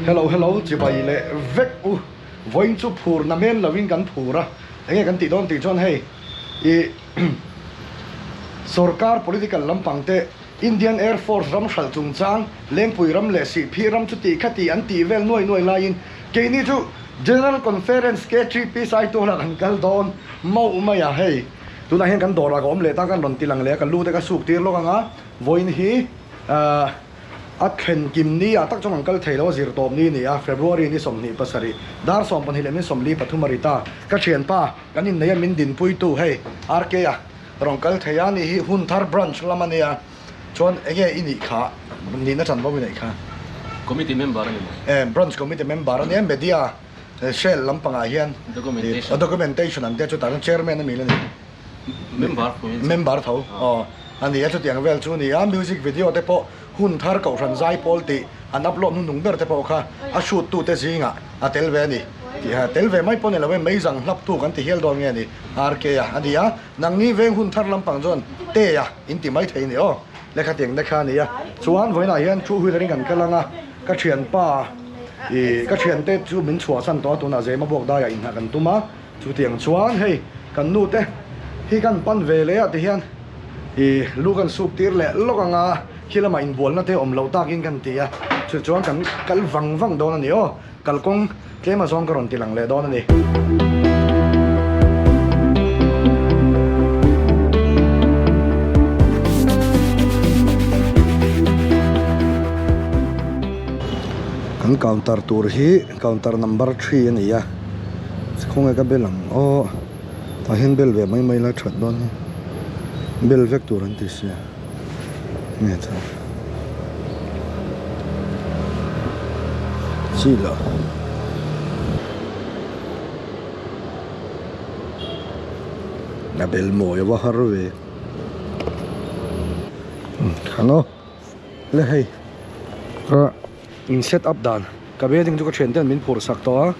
Hello hello chibai leh vek u vawiin chu phur na men lovin kan phur a enge kan tih dawn tih chuan hei ih sorkar political lampang te Indian Air Force ram hralh chungchang Lengpui ram leh Sihphih ram chu tih kha tih an tih vel nuai nuai laiin keini chu General Conference KTP Saitual ah kan kal dawn mauh mai a hei tunah hian kan dawrah ka awm leh ta kan rawn ti lang leh a ka lu te ka suk tir lawk ang a vawiin hi ahh a thlen kim ni ah tak chuan kan kal thei lo a zir tawp ni a ni a February ni 27 dar 12 leh min 43 a ri ta ka thianpa kan inneih a min dinpuitu hei RK a rawn kal thei a ni hi Hunthar branch lam a nia. Chuan enge i nih kha? Nihna chanvo i neih kha? Committee member a ni maw? Eh, branch committee member a nia, media shell lampangah hian Documentation. Documentation ang te chu tah chuan chairman a mi la ni. Member tho in. Member tho, aw. A ni a, chutiang vel chu a ni a, music video te pawh hun thar kohhran zai pawl tih an upload hnuhnung ber te pawh kha a shoot tu te zingah a tel ve a ni. Tih tel ve mai pawh ni lo e, meizang hlap tu kan ti hial dawn nge a ni, RK a a ni a. Nangni veng hun thar lampang chuan te a in ti mai thei ni aw. Lehkha tiang te kha a ni a. Chuan vawiinah hian two wheeler in kan kal ang a, ka thianpa ih ka thiante chu min chhuahsan tawh a, tunah Zema buak daiah inhnah kan tum a. Chutiang chuan hei kan nu te hi kan pan ve leh a ti hian ih lu kan suk tir leh lawk ang a, khi lamah inbualna te awm loh takin kan ti a. Chu chuan kan kal vang vang dawn a ni aw. Kalkawng tlem azawng ka rawn ti lang leh dawn a ni. Kan counter tur hi counter number three a ni a, khawnge ka bel ang aw tah hian bel ve mai mai la that dawn hi bel vek tur an ti sia nge tha chi lo a bel mawi a va har ve khan aw le hei ka in set up dan ka building chu ka thian ten min phurh sak tawh a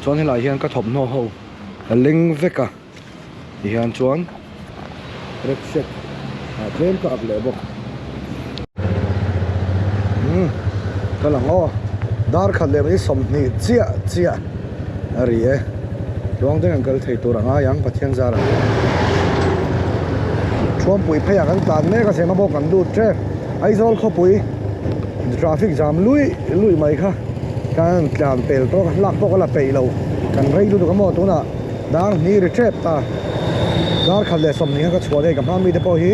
chuan helaiah hian ka thawmhnaw ho a leng vek a. Ti hian chuan red set ah tlem ka ak leh bawk umm ka lang aw dar khat leh mai 20 chiah chiah a ri e tluang deuh an kal thei tur a ngai ang Pathian zarah Thuampui pheiah kan tlan mek a zema bawk kan lut tep Aizawl khawpui traffic jam luih luih mai kha kan tlan pel tawk a lak pawh ka la peih lo kan rei lutuk a maw tunah. Dar hnih ri tep ta. Dar khat leh 20 kha ka chhuah daih ka hma mite pawh hi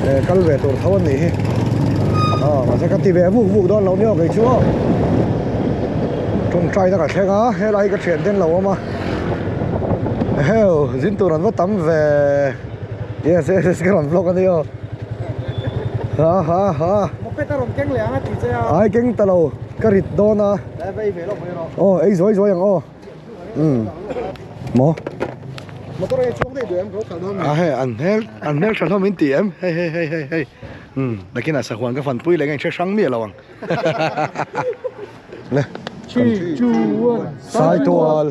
eh kal ve tur tho an nih hi. Aw mahse ka ti ve vuk vuk dawn lo nia kei chu aw. Tawngtai na ka thleng a helai hi ka thian ten lo awm a. Eheu zin tur an va tam ve. Yes yes yes ka rawn vlog a nia aw. Ha ha ha. Moped a rawn keng leh ang a ti che a. Ai keng ta lo ka rit dawn a. Ei ve lawk mai rawh. Aw ei zuai zuai ang aw. Um maw motor hi chuang daih duh em ka khalh dawn a hei an hmel an hmel tha hlawm in ti em hei hei hei hei hei um nakinah sahuan ka fanpui leh nge hre hrang miah lo ang le 3 2 1 Saitual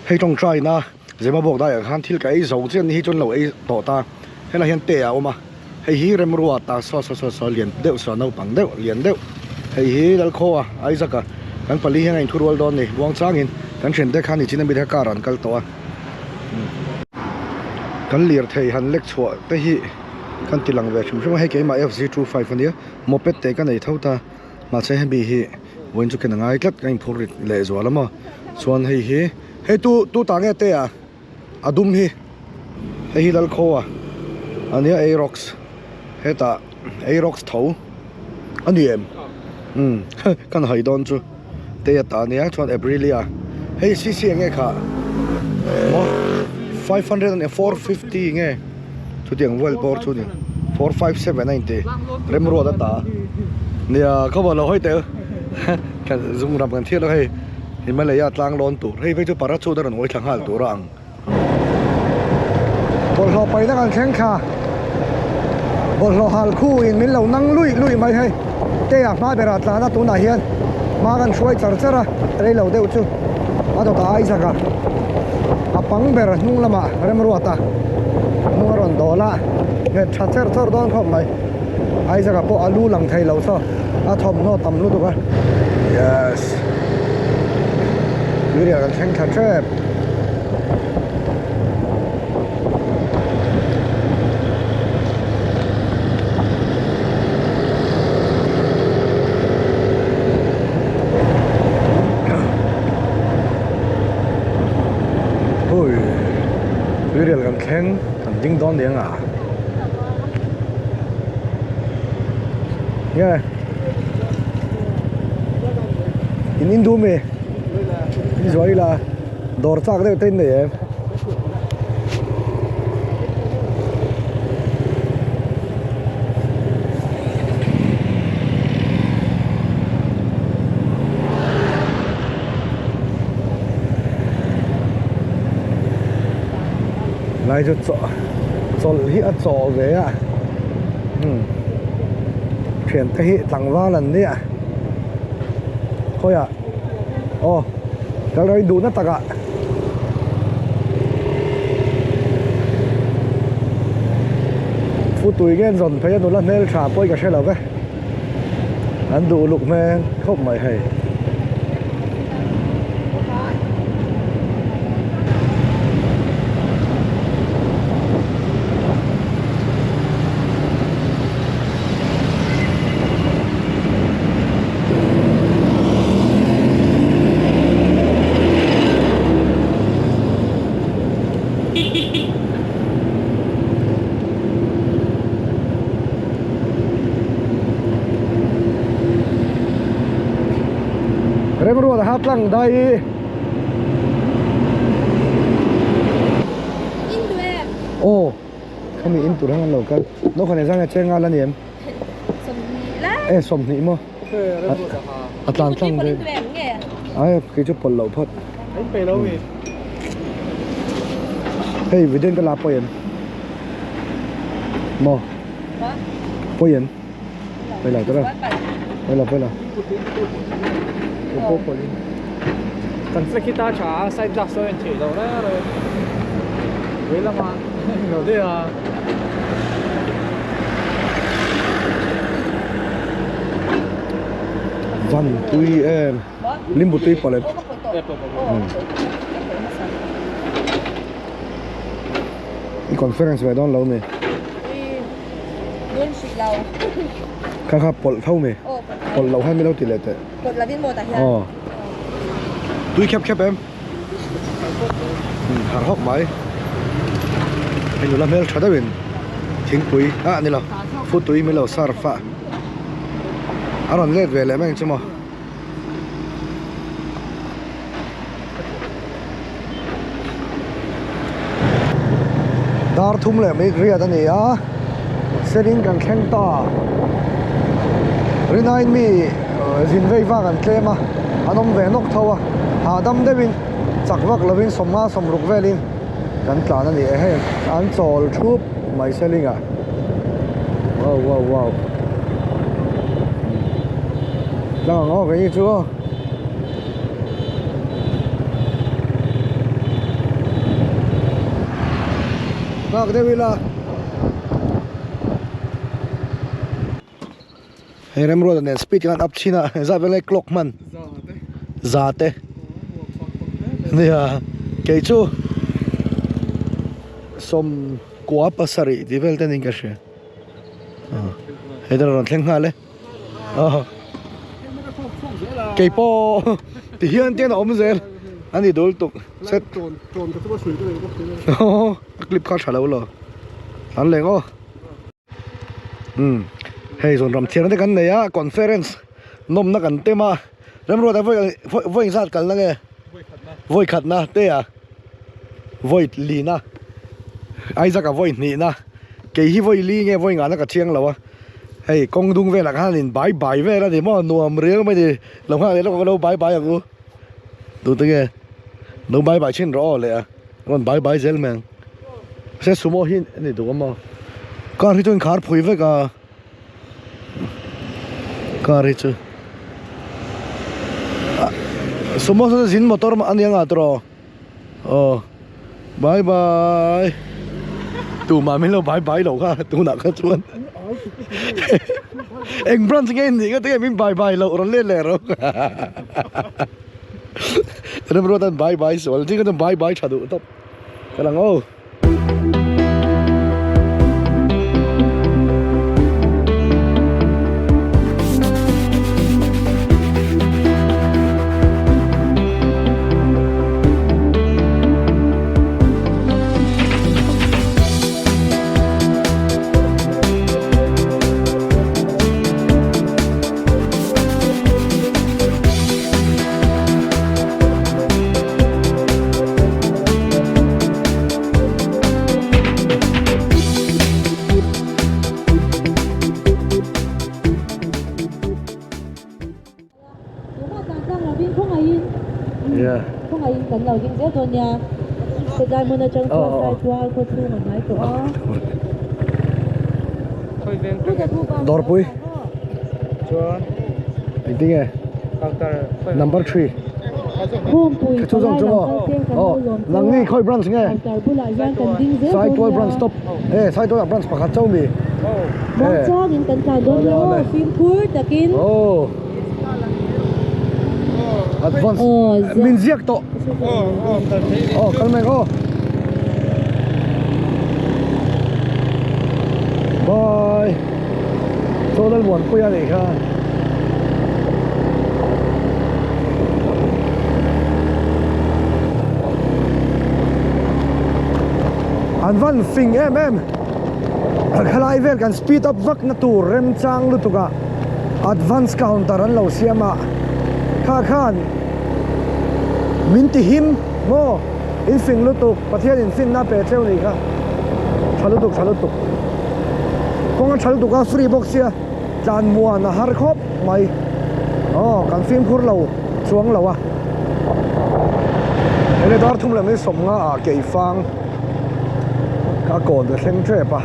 hei tawngtai na Zema bawk daiah khan thil ka ei zo chian ni hi chuan lo ei tawh ta helaiah hian te a awm a hei hi remrua ta saw saw saw saw lian deuh saw naupang deuh lian deuh hei hi Lalkhaw a Isaac a kan pali hian a inthu rual dawn a ni buang changin kan thiante khan nichin ami te kha car ah an kal tawh a kan lirthei han lek chhuah te hi kan ti lang ve hrim hrim a hei keimah F Z 25 a nia moped te ka nei tho ta mahse hemi hi vawiin chu ken a ngai tlat ka inphur rit leh zual a maw chuan hei hi. Hei tu tu ta nge te a a dum hi hei hi Lalkhaw a ania Aerox hetah Aerox tho a ni em umm kan hai dawn chu te a ta ania chuan Aprilia hei cc eng nge kha maw 500 ania 450 nge chutiang vel bawr chu ni 457 a inti remruat a ta nia khawva lo hawi tel kan zum ram kan thiat a hei. Himalaya tlang lawn tur hei phei chu parachute a rawn uai thla nghal tur a ang. Bawlhhlawh paihna kan thleng thla bawlhhlawh hal khu in min lo nang luih luih mai hei te ah hma berah tlan a tunah hian hma kan hruai char char a rei lo deuh chu a dawtah Isaac a a pang ber hnung lamah remruat a hnung a rawn dawl a nghet tha cher chawr dawn khawp mai. Isaac-a pawh a lu lang thei lo saw a thawmhnaw tam lutuk a. Yes. Tuirial kan thleng thla tep. Hui tuirial kan thleng kan ding dawn eng a nge in in duh mi in zuar ila dawr chak deuh te in nei em. Lai chu chaw chawlh hi a chaw ve a umm thian te hi tlangval an nia khawiah aw kal rei duhna takah. Futui nge an zawn phei a nula hmel tha pawh hi ka hre lo ve an duh luk hmel khawp mai hei. Remruat a tlang dai. Aw khami in tur ang an lo kal naupang leh zang a cheng ngal a ni em? E sawmhnih maw a tlan tlang daih ai kei chu pawlh loh phawt hei video in ka la pawi em maw pawi em pawi lo tawh pawi lo pawi lo Kan flag hi ta tha a side glass a en theih loh reng reng vei lamah englo daih a. Van tui em limbu tui pawlh em i conference ve dawn lo mi kha kha pawlh tho mi pawlh loh hian min lo ti leh teh. Aw tui khep khep em harh hawk mai hei nula hmel tha deuhin thingpui ah ni lo futui min lo serve a a rawn let ve leh mai ang chu maw. Dar thum leh mai riat a ni a seling kan thleng ta rinaiin mi zin vei vak an tlem a an awm ve nawk tho a hahdam deuhin chak vak lovin sawmnga sawmruk velin kan tlan a ni e hei an chawl thup mai seling ah wow wow wow tlang ang aw kei chu aw. Nghak deuh ila hei remruata nen speed khan up chhin a zat vel nge clock hman za te nia kei chu sawmkua pasarih tih vel te niin ka hria hei te rawn thleng nghal e. Kei pawh ti hian te a awm zel a ni dul tuk set a clip kha tha lo lo an leng aw umm hei zawn ram thiang te kan nei a conference nawmna kan tem a remruata vawi vawi zat kalna nge vawi khatna te a vawi lina Isaac a vawi hnihna kei hi vawi li nge vawi ngahna ka chiang lo a. Hei kawng dung velah khan in bai bai vel a ni maw nuam riau mai ni lo nghak leh lawk ang lo bai bai ang u tute nge lo bai bai thin rawh aw leh a rawn bai bai zel mai ang se sumo hi a ni duh a maw car hi chu in khar phui vek a car hi chu sumo saw zin motor a nia ngah tawh aw bye bye tumah min lo bye bye lo kha tunah kha chuan. Eng branch nge nih nga tinge min bye bye loh rawn let leh rawh. Remruat an bye bye sual ding a bye bye tha duh tawp. Ka lang aw. Dawrpui engtinge number 3 ka chu zawng chu maw aw nangni khawi branch nge Saitual branch stop e Saitual ah branch pakhat chauh mi aw advance min ziak tawh aw kal mek aw bye chaw lalmuanpui a nih kha. An van fing em em khalai vel kan speed up vak na tur remchang lutuk a. Advance counter an lo siam a, kha khan min ti him maw in fing lutuk Pathian in finna a pe tleu nih kha tha lutuk tha lutuk kawng a tha lutuk a free bawk sia tlan muan a har khawp mai aw kan fimkhur lo chuang lo a hei dar thum leh mai sawmnga ah keifang ka kawn ta thleng tep a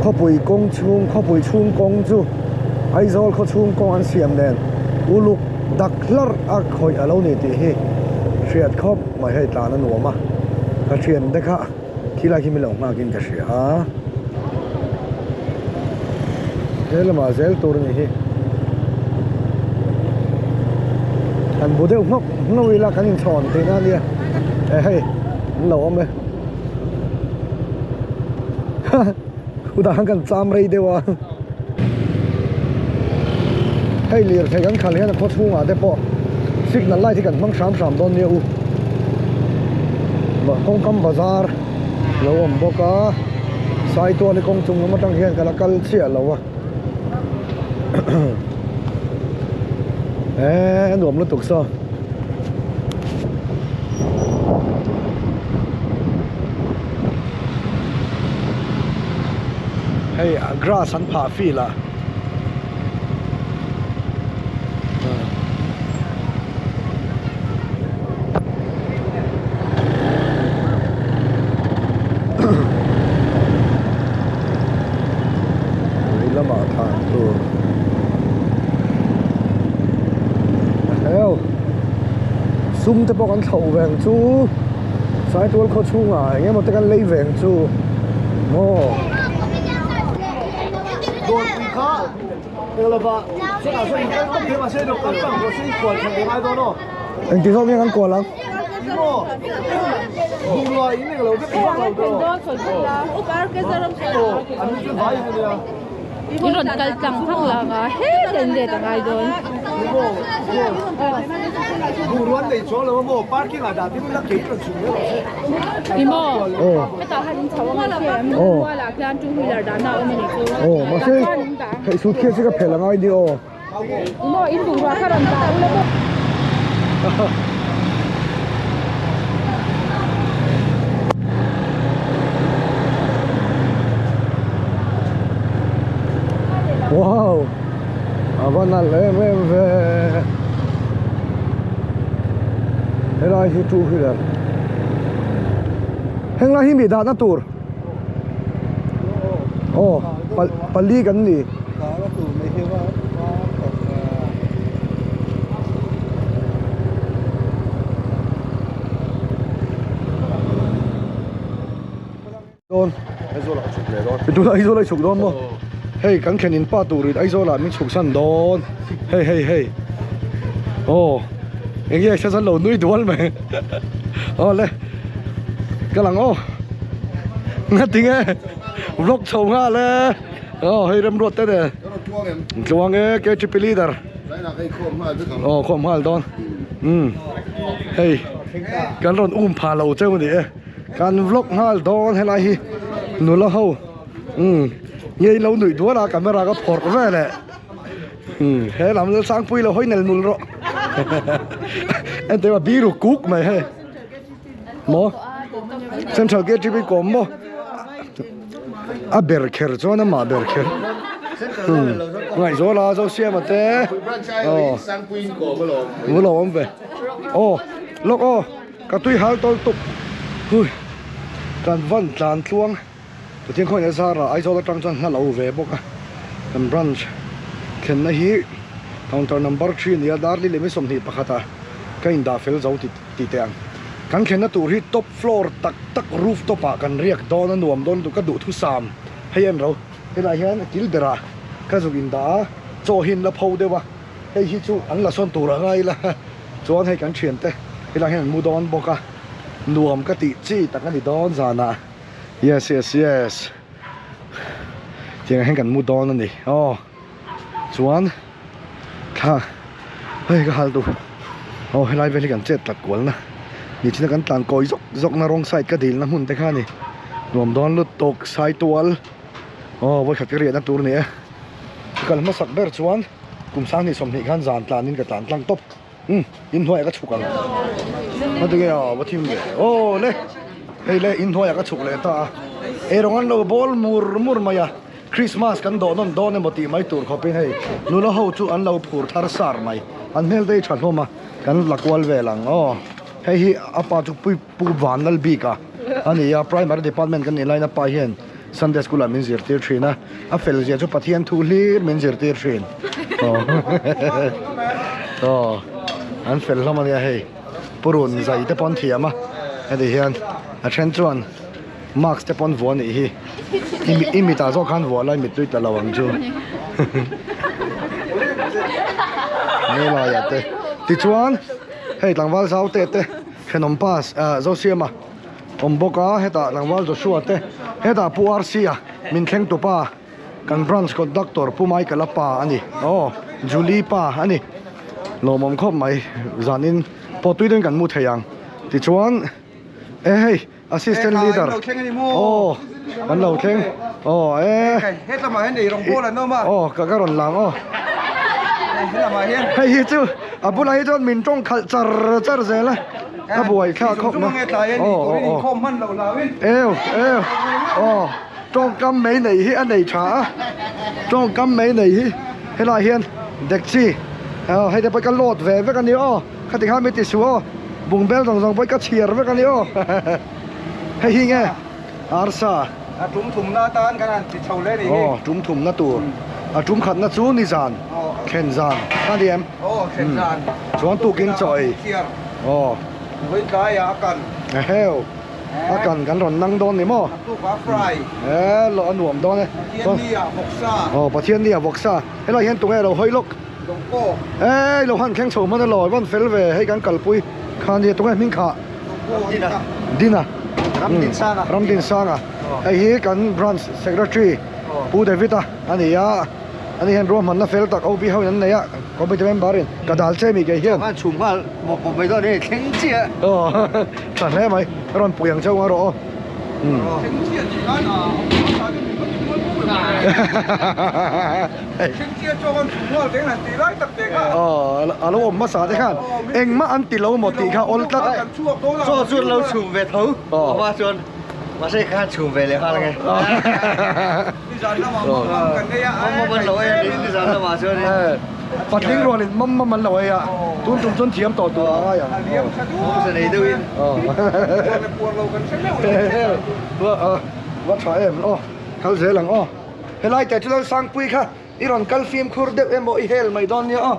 khawpui kawng chhung khawpui chhung kawng chu Aizawl khaw chhung kawng an siam nen uluk dak hlarh a khawih a lo ni tih hi hriat khawp mai hei tlan a nuam a ka thian te kha khilai khi min lo nghak in ka hria a he lamah zel tur a ni hi han bu deuh hnawk hnawk ila kan inchhawn theihna a nia e hei an lo awm e. Khutah kan cham rei deuh a hei lirthei kan khalh hian a khaw chhungah te pawh signal light hi kan hmang hram hram dawn nia u kawngkam bazar lo awm bawk a saitual hi kawng chung lam atang hian ka la kal chiah lo a eh nuam lutuk saw. Hei grass an phah field ah lei lamah thlan tur sum te pawh kan thlauh ve ang chu. Saitual khaw chhungah eng emaw te kan lei ve ang chu maw. Engti zawk nge kan kual ang? In rawn kal tlang phak lang a heta in let a ngai dawn. Ni maw? Hetah hian in chho anga hria em? Mualah khian two wheeler dahna a awm a nih chu. Aw mahse hei sut khian chu ka phelh a ngai ni aw. Ni maw in bungrua kha rawn dah ula maw? Wow a va nalh em em ve helai hi two wheeler henglai hi mi dahna tur aw pali kan ni. Dawn tunah Aizawl a chhuk dawn maw? Hei kan thlen in pa turin Aizawl ah min chhuk san dawn. Hei hei hei. Aw eng nge hre lo nui dual mai. Aw le ka lang aw. Nga tinge vlog chho nghal e. Aw hei remruat te nen. Tluang e KTP leader. Aw khawm nghal dawn. Umm hei kan rawn um pha lo cheu ni e. Kan vlog nghal dawn helai hi nula ho. Umm nge in lo nuih dual a camera ka phawrh vel eh umm he lam lal sangpui lo hawi nel nul rawh enteh a biru kuk mai hei maw central KTP kawm maw a ber kher chuan amah ber kher umm ngaihzawl a Zosiama te aw u lo awm ve aw lawk aw ka tui hal tawl tuk hui kan van tlan tluang. Pathian khawngaih a zar ah Aizawl atang chuan hla lo ve bawk a, kan branch thlenna hi counter number 3 a ni a, darli leh mi 21 ah ka indah fel zo ti ti teh ang. Kan thlenna tur hi top floor tak tak roof top ah kan riak dawn a nuam dawn lutuk ka duhthusam hei en ro helai hian a kil berah ka zuk indah a, chaw hi an la pho deuh a, hei hi chu an la sawn tur a ngai la chuan hei kan thiante helai hian an mu dawn bawk a, nuam ka tih chi tak a ni dawn zanah. Yes yes yes tiangah hian kan mu dawn a ni aw chuan thla hei ka hal duh aw helai vel hi kan chet tlat kual na ni china kan tlan kawi zawk zawk na wrong side ka dil na hmun te kha a ni nuam dawn lutuk sai tual aw vawikhat ka riahna tur a ni e ka kal hmasak ber chuan kum sanghnih sawmhnih khan zan tlanin ka tlan tlang tawp. Umm inhnuaiah ka chhuk ang a tinge a va thim ve aw le hei le inhnuaiah ka chhuk leh ta a eirawng an lo bawl mur mur mai a Christmas kan dawh nawn dawn emaw tih mai tur khawpin hei nula ho chu an lo phur thar sar mai an hmel te hi tha hlawm a kan la kual vel ang aw hei hi a pa chu pui pu Vanlal bik a a ni a primary department kan nih laiin a pa hian Sunday school ah min zirtir thin a a fel zia chu Pathian thu hlir min zirtir thin aw aw an fel hlawm ania hei purun zai te pawh an thiam a heti hian a then chuan mask te pawh an vuah anih hi i mitah zawk khan vuah lai mittui tla lo ang chu helaiah te tichuan hei tlangval zau te te thenawm pass ah Zosiama. Awm bawk a hetah tlangval Joshua te hetah Pu RC a min thleng tu pa kan branch conductor Pu Michael a pa a ni aw Julie pa a ni lawmawm khawp mai zanin pawh tui deuhin kan mu thei ang tichuan e hei assistant leader aw kan lo thleng aw e aw ka rawn lang aw hei hi chu a bulah hi chuan min tawng khalh char char zel a. Ka buai thla khawp mai. Aw aw aw. Eu eu aw tawngkam mai nei hi a nei tha a. Tawngkam mai nei hi helai hian dekchi aw hei te pawh ka load ve vek a ni aw. Khati khan mi ti suh aw. Bungbel zawng zawng pawh ka chhiar vek a ni aw. Hei hi nge arsa. A tum thumna atan kan han ti chho leh ni hi. Aw tum thumna tur. A tum khatna chu nizan thlen zan a ni em? Aw thlen zan. Chuan tukin chaw ei. Aw. Vawi tlaiah a kan. Eheu. A kan kan rawn nang dawn ni maw? Naktukah a fry. E lawh a nuam dawn e. Pathian ni ah vawksa. Aw Pathian ni ah vawksa. Helai hian tunge lo hawi lawk. Dawngkaw. E lo han thleng chho hman a lawi van fel ve hei kan kalpui kha nia tunge hming khah. Dina. Dina. Ramdinsanga. Ramdinsanga. Hei hi kan branch secretary Pu David a a ni a. Ani hian ruahmanna fel tak OB ho in an nei a, committee member in ka dal che mi kei hian. Chuan chhum nghal mawp mawp mai dawn e, thleng chiah. Aw tha hle mai, a rawn pui ang chauh ang rawh aw. Thleng chiah tih khan a Thleng chiah chuan chhum nghal teng han tih lai tak te kha. Aw a lo awm hmasa te khan engmah an ti lo maw tih kha awl tlat. Chaw chuan lo chhum ve tho, a chuan mahse khan chhum ve leh nghal ange. Patling rualin mam mam an lo ei a, tun tum chuan thiam tawh tur a ngai ang. Va tha em aw, kal zel ang aw. Helai te chu Lalsangpui kha i rawn kal fimkhur deuh emaw i hel mai dawn nia aw.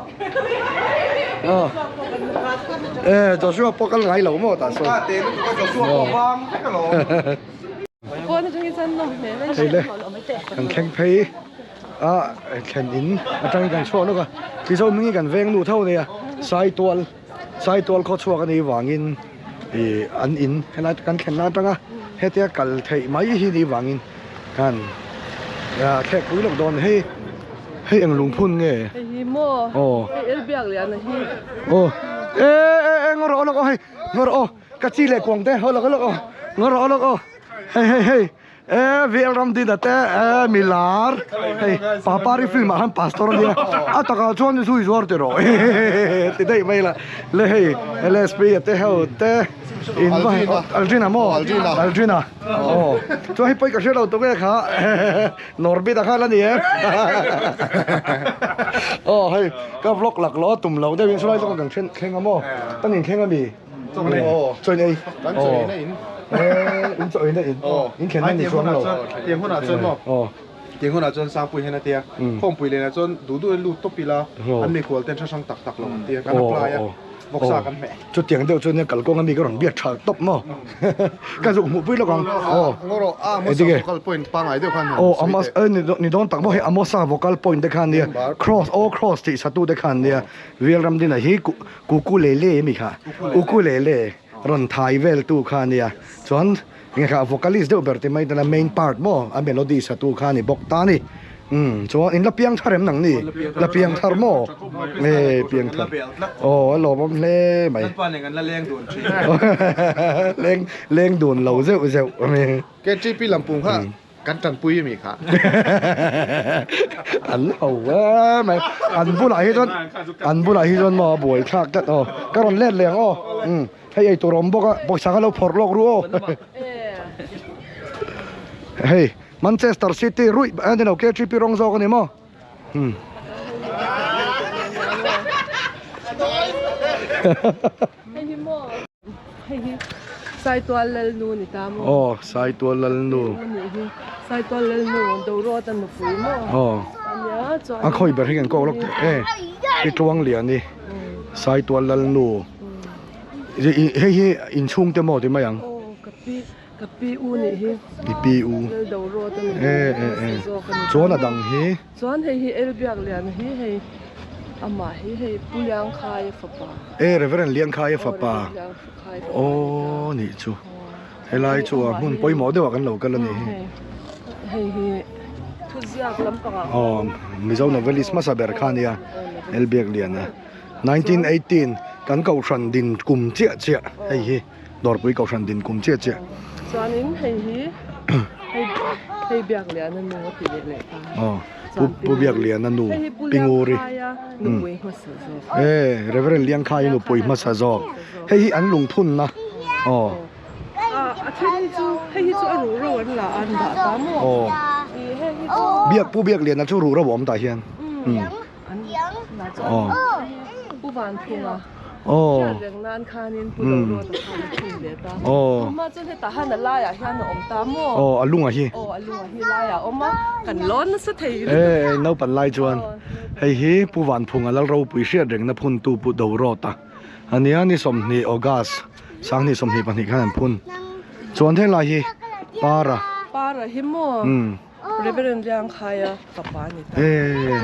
E Joshua pawh kal ngai lo maw tah sawn. Hei le kan thleng phei a thlen in atangin kan chhuak lawk a Mizo hming hi kan veng nu tho ania Saitual Saitual khaw chhuak anih vangin ih an in helai kan thlen na atanga hetia kal theih mai hi nih vangin kan ah thlek pui lawk dawn hei hei eng lungphun nge Hei hi maw aw hei Elbiak lian a hi aw e e e ngaw rawh aw lawk aw hei ngaw rawh aw ka chi leh kuang te aw lawk aw lawk aw ngaw rawh aw lawk aw hei hei hei E VL Ramdina te e milar hei Papari film ah khan pastor ania a takah chuan zui zuar ti rawh ti daih mai la le hei LSP a te ho te in va Aldrina maw Aldrina aw chuan hei pawi ka hria lo tuk e kha Norbit a kha la ni em aw hei ka vlog lak lawh a tum lo deuhin saw lai chu kan thleng a maw kan inthleng a mi. Chaw in ei. Kan chaw in a in. In chaw in a in. In thlen na ni chuang lo. Tiang hunah chuan maw? Tiang hunah chuan Sangpui hian a tia. Khawmpui lenah chuan duh duh in lut tawp ila an mikhual ten hra hrang tak tak lo an tia. Kan apply a. Vawksa kan hmeh. Chutiang deuh chuan nia kalkawng ami ka rawn biak tha tawp maw? Ka zuk hmuh pui lawk ang. Ngawrawh a Amosa vocal point pangngai deuh khan han sawi teh. Ni dawn tak maw hei Amosa vocal point te khan nia cross aw cross tih satu te khan nia Velramdina hi Ukulele mi kha ukulele rawn thai vel tu kha ania chuan enge kha vocalist deuh ber ti mai tana main part maw a melody sa tu kha ani bawk ta ani umm chuan in la piang thar em nang ni la piang thar maw nge piang thar aw a lawmawm hle mai leng leng dun lo zeuh zeuh KTP lampung kha Kan tanpui ami kha. An ho em mai. An bulah hi chuan an bulah hi chuan maw a buai thlak tlat aw. Ka rawn let leh ang aw. Umm hei ei tur a awm bawk a pawisa kha lo phawrh lawk ru aw. Hei Manchester City ruih a ni lo KTP rawng zawk a ni maw. Umm. Hei hi maw. Hei hi Saitual Lalnu ni ta maw? Aw, Saitual Lalnu. Nih hi Saitual Lalnu Doroth a nupui maw? Aw. Ania chuan. A khawi ber hi kan kawk lawk teh e. Hi Tluang Lian hi Saitual Lalnu. Hei hi inchhung te maw ti mai ang? Aw, ka pi ka pi u nih hi. I pi u. Lal Doroth a nupui. E e e. Chuan a dang hi. Chuan hei hi Elbiak Lian hi hei amah hi hei Pu Liangkhaia fapa. E Reverend Liangkhaia fapa. Aw nih chu. Helai chu a hmun pawimawh deuh ah kan lo kal a nih hi. Hei hi thuziak lampangah. Aw Mizo novelist hmasa ber kha ania Elbiak Liana. 1918 kan kohhran din kum chiah chiah hei hi. Dawrpui Kohhran din kum chiah chiah. Chuanin hei hi hei hei Biakliana nu a ti leh leh ta. Aw Pu Pu Biakliana nu Pi Nguri. Nupui hmasa zawk. E Reverend Liangkhaia nupui hmasa zawk. Hei hi an lungphunna. Aw. A then hi chu hei hi chu a ruh ro an la an dah ta maw. Aw. Hei hi chu. Biak Pu Biakliana chu ruh ro a awm tah hian. An la chuan Pu Vanphunga hriat reng nan khanin Pu Doruata khan a chhun ve ta. Tuma chuan hetah han a laiah hian a awm ta maw? Aw a lungah hi. Aw a lungah hi laiah a awm a, kan lawn nasa thei lutuk. E naupan lai chuan hei hi Pu Vanphunga Lal ropui hriat rengna phuntu Pu Doruata a nia ni 20 August 2022 khan an phun. Chuan helai hi Para. Para hi maw? Reverend Liangkhaia fapa a ni ta.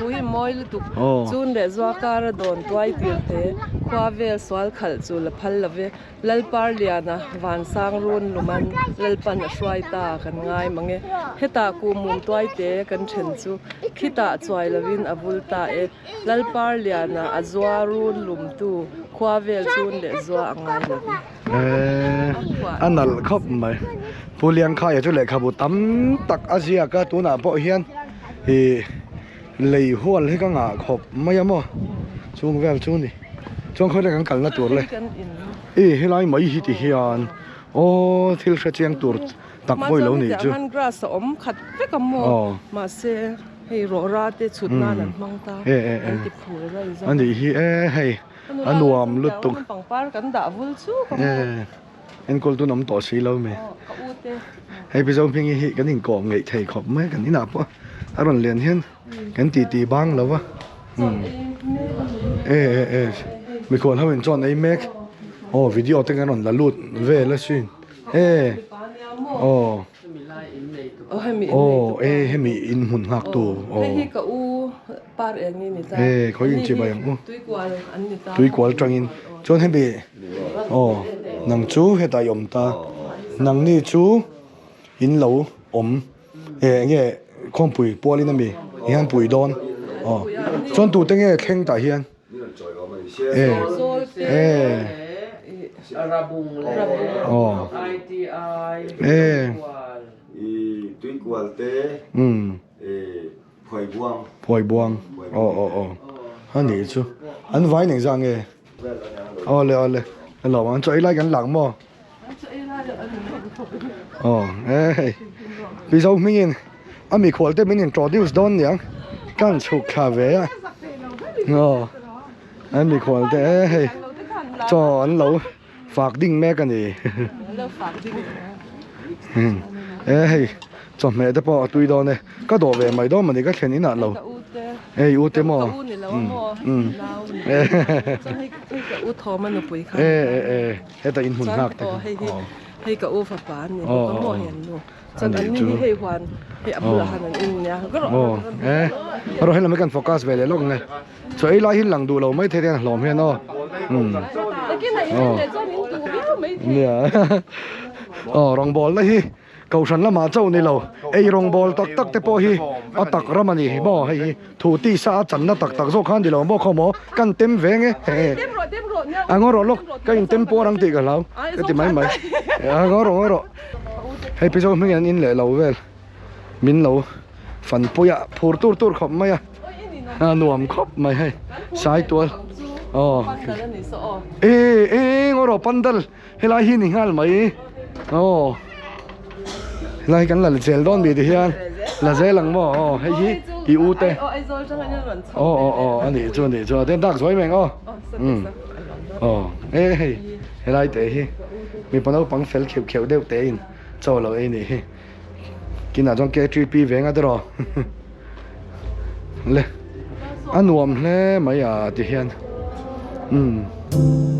Chu hi mawi lutuk. Chun leh zua kara dawn tuai tir te, khua vel sual khalh chu la phal lo ve. Lalpar Liana vansang run luman Lalpan a hruai ta kan ngai mang e. Hetah ku mum tuai te kan then chu khitah chuai lovin a vul ta e. Lalpar Liana a zua run lumtu khua vel chun leh zua a ngai lo ve. A nalh khawp mai. Pu Liangkhaia chu lehkhabu tam tak a ziak a, tunah pawh hian ih lei hual hi ka ngah khawp mai a maw chung vel chu ni. Chuan khawi kan kalna tur le ih helai mai hi ti hian aw thil hre chiang tur tak pawh i lo nih chu. Grass a awm khat vek a maw mahse hei rawhra te chhut nan an hmang ta an ti phur raih zawk. A nih hi e hei. A nuam lutuk. Pangpar kan dah vul chu ka hmu. E enkawl tun awm tawh si lo mi. Ka u te. Hei Mizo hming hi kan inkawm ngeih thei khawp mai kan inah pawh a rawn lian hian kan ti ti bang lo va. E e e mikhual ho in chuan ei mek. Aw video te kan rawn la lut vel asin. E aw. Aw hemi in Aw nei tu e hemi in hmun nghak tu aw. Hei hi ka u par eng i ni ta. E khawi in chibai ang u. Tuikual an ni ta. Tuikual tangin chuan hemi aw nang chu hetah i awm ta. Nangni chu in lo awm e enge khawmpui pualin ami i han pui dawn aw chuan tute nge thleng tah hian. E e aw e umm phuai buang aw aw aw a nih chu an vai nei zang nge awle awle a lo ang chaw ei lai kan lang maw aw e hei mizo hmingin a mikhual te min introduce dawn niang kan chhuk thla ve a aw an mikhual te e hei chaw an lo fak ding mek a ni e hei chawhmeh te pawh a tui dawn e ka dawh ve mai dawn mawni ka thlen inah lo hei u te maw umm e e e heta in hmun nghak te kha hei ka u fapa a ni bawk a maw hian nu chuan an ni hi hei huan hei a bulah han an in nia aw e rawh helam hi kan focus ve leh lawk ang e Chaw ei lai hi lang duh lo mai thei te hlawm hian aw umm aw nia aw rawngbawl na hi kohhran lamah chauh ni lo ei rawngbawl tak tak te pawh hi a tak ram a ni maw hei hi thu tisa a channa tak tak zawk khan ni lo maw khaw maw kan tem ve nge a ngaw rawh lawk ka in tem pawh rang tih ka hlau ka ti mai mai a ngaw rawh ngaw rawh hei pi zawk hming an in leh lo vel. Min lo fan pui a phur tur tur khawp mai a a nuam khawp mai hei sai tual aw e e ngaw rawh pandal helai hi ni nghal mai aw helai hi kan la zel dawn mi ti hian la zel ang maw aw hei hi i u te aw aw aw a nih chu a nih chu a den dak zuai mai ang aw umm aw e hei helai te hi mipa naupang fel kheuh kheuh deuh te in chaw lo ei nih hi. Kinah chuan KTP ve nga tiraw le a nuam hle mai a ti hian umm.